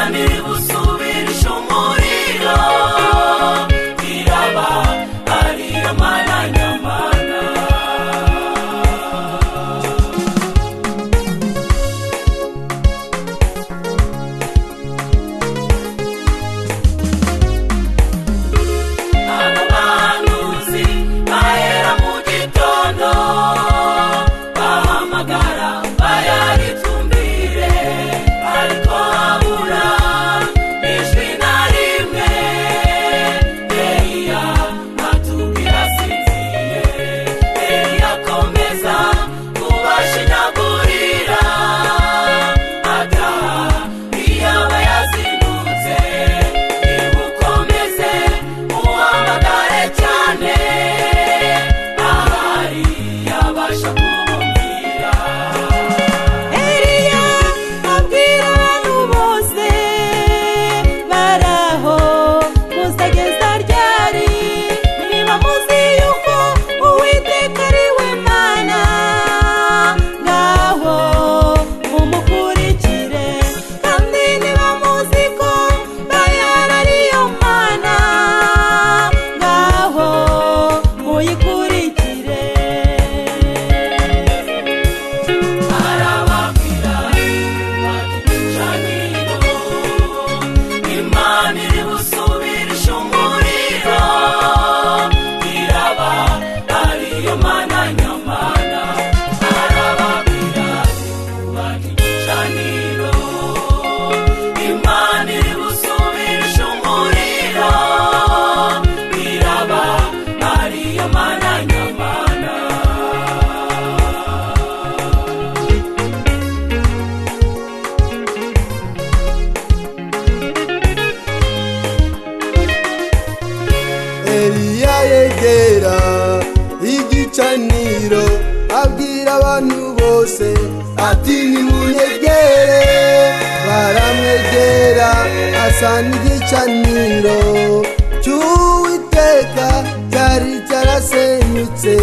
Imana iri busubirishe umuriro, iraba ariyo Mana nyamana. Abo bahanuzi bahera mu gitondo bahamagara bayaritumbire, ariko habura ijwi na rimwe. Eliya atubwira asinziriye. Eliya akomeza kubashinyagurira, ataha iyaba yazindutse. Nimukomeze muhamagare cyane, ahari yabasha kubumvira. Eliya abwira abantu bose baraho: "Muzageza ryari? Niba muzi yuko Uwiteka ari we Mana, ngaho mumukurikire. Kandi niba muzi ko Bayali ariyo Mana, ngaho muyikurikire." Arababwira ati: "Igicaniro, Imana iri busubirishe umuriro, iraba ariyo Mana nyamana." Arababwira ati: "Kubaka igicaniro, Imana iri busubirishe umuriro, iraba ariyo Mana nyamana." Eliya yegera igicaniro, abwira abantu bose ati: "Nimunyegere." Baramwegera, asa n'igicaniro cy'Uwiteka cyari cyarasenyutse.